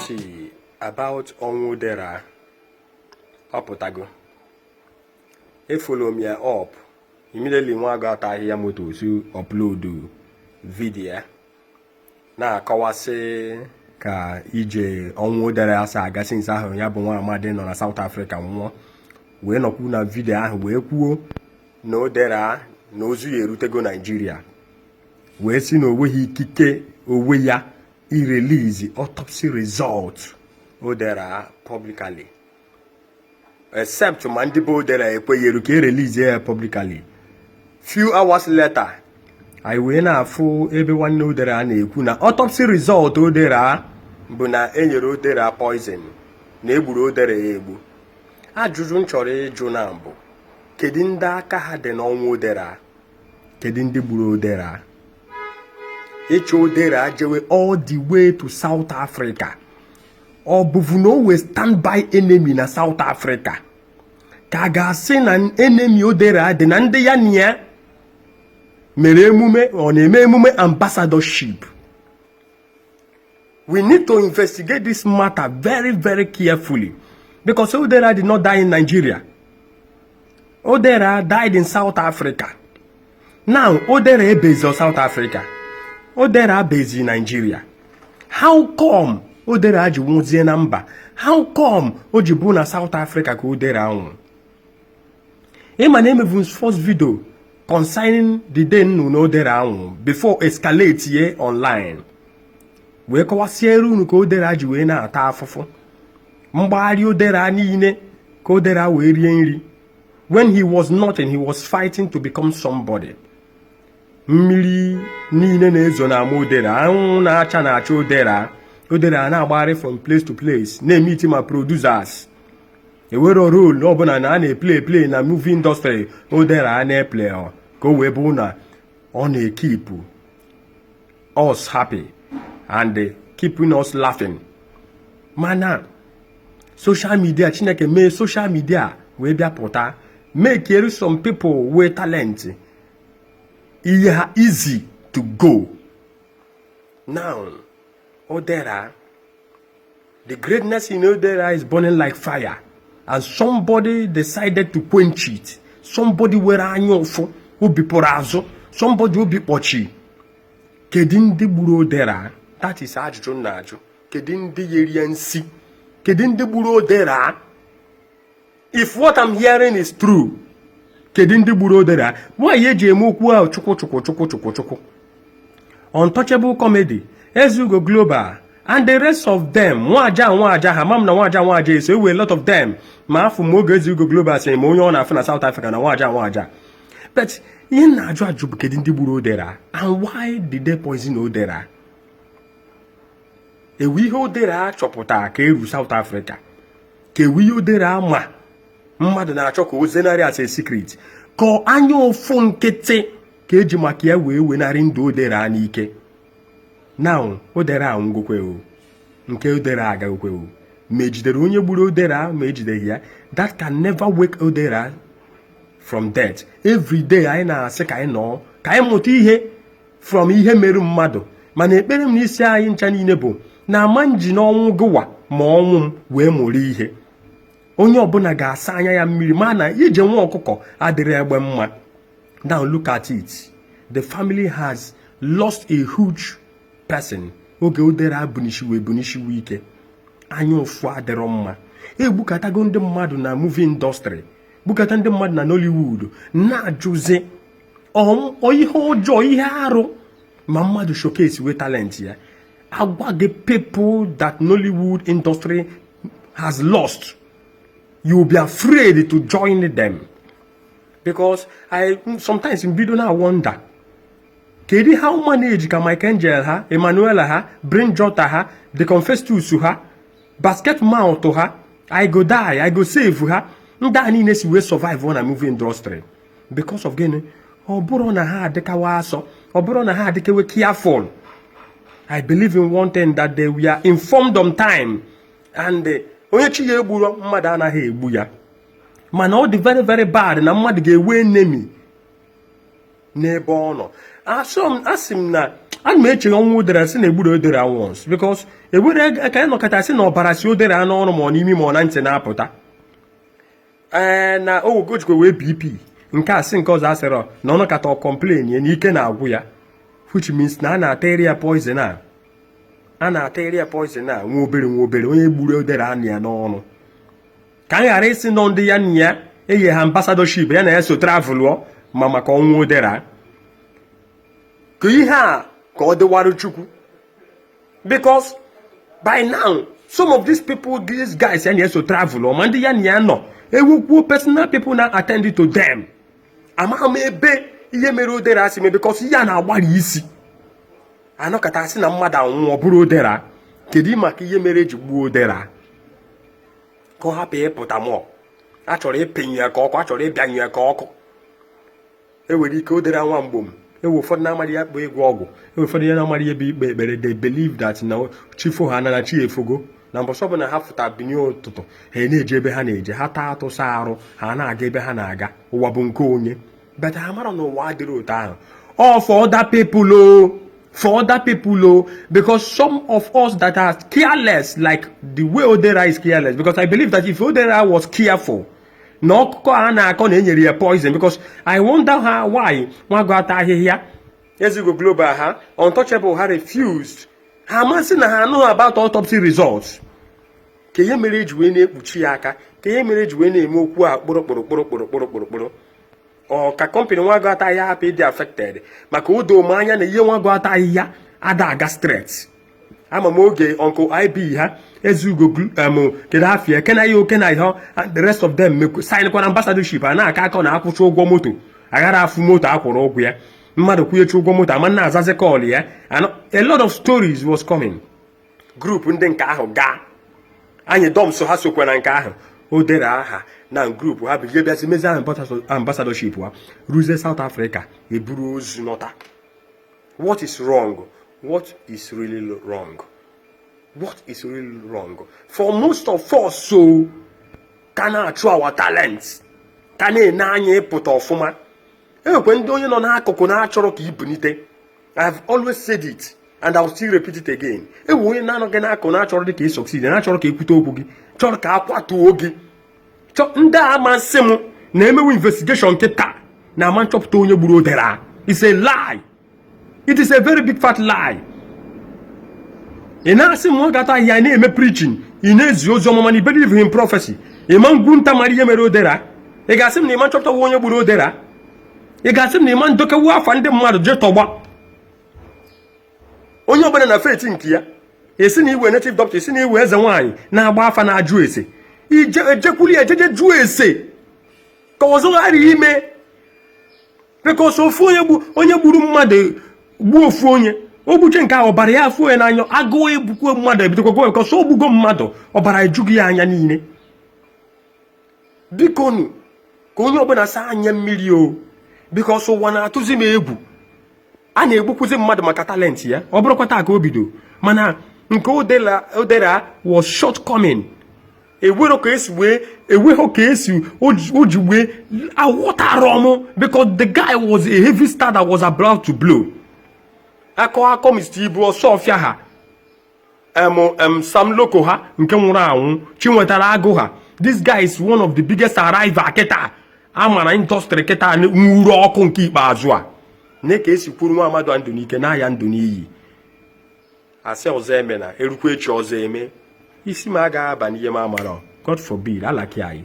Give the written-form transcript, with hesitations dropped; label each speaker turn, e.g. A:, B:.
A: Autopsy about ọnwụ Odera ọ pụtago. Efollow m ya up immediately. Nwa agụ ata ahịhịa moto si upload video ya na-akọwasị ka ije ọnwụ Odera asa aga since ahụ ya bụ nwa amadi nọ na South Africa nwụọ, wee nọkwu na video ahụ wee kwuo na Odera na ozu ya erutego Naijiria, wee sị na o nweghị ikike onwe ya irelease autopsy result Odera publicly, except ma ndị be Odera ekwenyere ka erelease ya publicly. Few hours later, anyị wee na-afụ ebe nwanne Odera na-ekwu na autopsy result Odera bụ na enyere Odera poison, na egburu Odera ya egbu. Ajụjụ m chọrọ ịjụ na mbụ, kedu ndị aka ha dị n'ọnwụ Odera? Kedu ndị gburu Odera? Ịchọ Odera jewe all the way to South Africa, ọ bụvu na o wee stand by enemy na South Africa, ka a ga-asị na enemy Odera dị na ndị ya na ya mere emume, ọ na-eme emume ambassadorship? We need to investigate this matter very, very carefully, because Odera did not die in Nigeria. Odera died in South Africa. Now, Odera ebezi South Africa, Odera bezi Nigeria. How come Odera ji nwụzie na mba? How come o ji bụ na South Africa ka Odera nwụ? Ịma na emevu first video concerning the day nnu na Odera nwụ before escalate ye online, wee kọwasịere unu ka Odera ji wee na-ata afụfụ mgbagharị Odera niile ka Odera wee rie nri. When he was nothing, he was fighting to become somebody. Mmiri niile na-ezo na ama Odera, anwụ na-acha na-acha Odera. Odera na-agbagharị from place to place, na-emeet ma producers ewere role ọbụla na a na-eplay play na movie industry. Odera a na-eplay ọ ka o wee bụ na ọ na-ekeep us happy and keeping us laughing. Mana social media, Chineke mee social media wee bịa pụta make some people wey talent ihe ha easy to go. Now, Odera, the greatness in Odera is burning like fire, and somebody decided to quench it. Somebody were anya ụfụ, obi pụrụ azụ, somebody obi kpọchi. Kedu ndị gburu Odera? That is ajụjụ m na-ajụ. Kedu ndị yeri ya nsi? Kedu ndị gburu Odera? If what I'm hearing is true, kedu ndị gburu Odera? Nwaanyị eji eme okwu ahụ chukwu chukwu chukwu chukwu chukwu, Untouchable Comedy, Ezugo Global and the rest of them, nwaja nwaja ha mam na nwaja nwaja eso ewe, a lot of them. Ma afọ m oge Ezugo Global sị ma onye ọ na-afụ na South Africa na nwaja nwaja. But ihe m na-ajụ ajụ bụ, kedu ndị gburu Odera and why did they poison Odera? Ewu ihe Odera chọpụtara ka eru South Africa, ka ewu ihe Odera ma mmadụ na-achọ ka o zenarị as a secret, ka anya ụfụ nkịtị ka eji maka ya wee wenarị ndụ Odera n'ike. Now, Odera anwụgokwe o, nke Odera agagokwe o, ma ejidere onye gburu Odera, ma ejideghị ya, that can never wake Odera from death. Every day anyị na-asị ka anyị nọọ ka anyị mụta ihe from ihe mere mmadụ, mana ekpere m n'isi anyị ncha niile bụ na ama nji n'ọnwụ gụwa ma ọnwụ m wee mụrụ ihe. Onye ọbụla ga-asa anya ya mmiri ma na ije nwa ọkụkọ adịrị egbe mma. Now look at it, the family has lost a huge person. Oge Odera bunishiwe ebunishiwe ike, anya ụfụ adịrọ mma. Egbukatago ndị mmadụ na movie industry, gbukata ndị mmadụ na Nollywood, na-ajụzi ọ ihe ọjọọ, ihe arụ ma mmadụ showcase we talent ya. Agwa gị, people that Nollywood industry has lost, you will be afraid to join them, because I sometimes mbido na wonder, kedu how manage ka Mike Angel ha, Emmanuela ha, Brain Jota ha, The Confestus ha, Basket Mouth ha, I Go Die, I Go Save ha, ndị a niile si wee survive na movie industry? Because of gịnị? Ọ bụrụ na ha adịkawa asọ, ọ bụrụ na ha adịkewe careful. I believe in one thing, that they were informed on time, and onye chi ya egburu mmadụ anaghị egbu ya. Mana ọ dị very, very bad na mmadụ ga-ewe enemy n'ebe ọ nọ. Asị m na Ana m eche ọnwụ Odera sị na egburu Odera once, because ewere ka anyị nọkọta sị na ọbara si Odera n'ọnụ, ma ọ n'imi, ma ọ na ntị na-apụta. Ee, na o jikwa wee BP nke a sị nke ọzọ asịrọ na ọnọkata ọ complain ya na ike na-agwụ ya, which means na a na-ata ya poison, a na-ata ya poison a nwa obere nwa obere. Onye gburu Odera anụ ya n'ọnụ, ka anyị ghara ịsị nọ ndị ya na ya enye ha ambassadorship, ya na ya so travelụọ ma maka ọnwụ Odera, ka ihe a ka ọ dịwarụ Chukwu, because by now some of these people, these guys ya na eso travel, ma ndị ya na ya nọ ewukwuo personal people na attend to them. Amaghị m ebe ihe mere Odera asị mee, because ihe a na-agbari isi anọkọta asị na mmadụ anwụọ bụrụ Odera. Kedu maka ihe mere eji gbuo Odera? Ka ọ hapụ ịpụta mụọ a chọrọ ịpịnye ya ka ọkụ, a chọrọ ịbịanye ya ka ọkụ. Enwere ike Odera nwa mgbom ewe ụfọdụ na-amaghị ya kpọ ịgwọ ọgwụ, ewe ụfọdụ ya na-amaghị ebe ikpe ekpere. They believe that na chifo ha na chi efogo, na mbọsọ ọbụla ha fụta binye ụtụtụ, ha na-eje ebe ha na-eje, ha taa atụsa arụ, ha na-aga ebe ha na-aga. Ụwa bụ nke onye, but ha mara na ụwa adịrị otu ahụ. All for other people o, for other people o, because some of us that are careless like the way Odera is careless, because I believe that if Odera was careful na ọkụkọ a na-akọ na enyere ya poison, because I wonder how, why nwago ata ahịhịa Ezugo Global ha, Untouchable ha refused, ha amasị na ha anụghị about autopsy results. Ka ihe mere eji wee na-ekpuchi ya aka, ka ihe mere eji wee na-eme okwu a kpụrụ kpụrụ kpụrụ kpụrụ kpụrụ kpụrụ kpụrụ, ọ ka company nwago ata ahịhịa hapụ ịdị affected, maka o doo m anya na ihe nwago ata ahịhịa ada aga straight. Ama m oge Uncle IB ha, Ezugo, kedu afịa kena ya oke na ihe, the rest of them sign kwara ambassadorship, a na-aka akọ na akwụcha ụgwọ moto, aghara afụ moto akwụrụ ụgwọ ya, mmadụ kwụnyecha ụgwọ moto ama na-azazi call ya. A lot of stories was coming. Group ndị nke ahụ gaa anyị dọm so ha sokwa na nke ahụ o dere aha na group ha bụ ihe bịazi mezi ambassadorship ha ruzie South Africa, eburu ozu nọta. What is wrong? What is really wrong? What is really wrong for most of us so ka na-achụ our talents, ka na-ene anya ịpụta ọfụma? Enwekwe ndị onye nọ n'akụkụ na-achọrọ ka ibunite. I have always said it and I will still repeat it again. Ewe onye na-anọghị n'akụkụ na-achọrọ dị ka ị succeed, na-achọrọ ka ekwute okwu gị, chọrọ ka akwatuo gị. Ndị a amasị m na-emewe investigation kịta na ama nchọpụta onye gburu Odera. It's a lie. It is a very big fat lie. Ị na-asị m ọ gata ahịa na-eme preaching, ị na-ezi ozi ọma, mana i believe in prophecy, ịma ngwu nta mara ihe mere Odera. Ị ga-asị m na ịma nchọpụtawa onye gburu Odera? Ị ga-asị m na ịma ndokewu afa ndị mmadụ jee tọgba onye ọbụla na faith nke ya? Esi na iwe native doctor, esi na iwe eze nwaanyị na-agba afa na-ajụ ese, ije ejekwuli ejeje jụọ ese ka ọzọ ghara ime, because ofu onye gbu onye gburu mmadụ, gbuo ofu onye, ogbuche nke ahụ, ọbara ya afụ ya n'anya, agụụ egbukwe mmadụ, ebidokwa, because o gbugo mmadụ, ọbara ejughị ya anya niile. Bikonu, ka onye ọbụla saa anya mmiri o, because ụwa na-atụzi m egwu. A na-egbukwuzi mmadụ maka talent ya. Ọ bụrụkwa taa ka o bido, mana nke Odera was shortcoming. Ewero ka esi wee enweghị ka esi o ji wee aghọtara m, because the guy was a heavy star that was about to blow. Akọ akọ Mr. Ibu Ọsọfịa ha, em em Sam Loko ha nke nwụrụ anwụ, Chinwetara Agụ ha. This guy is one of the biggest arrival kịta ama na industry kịta nwuru ọkụ nke ikpeazụ a na ka esi kwuru nwa amadu ndụ n'ike na-aya ndụ n'iyi. Asị ọzọ eme na erukwa echi ọzọ eme isi m agaghị aba n'ihe m amara. God forbid, alaki anyị.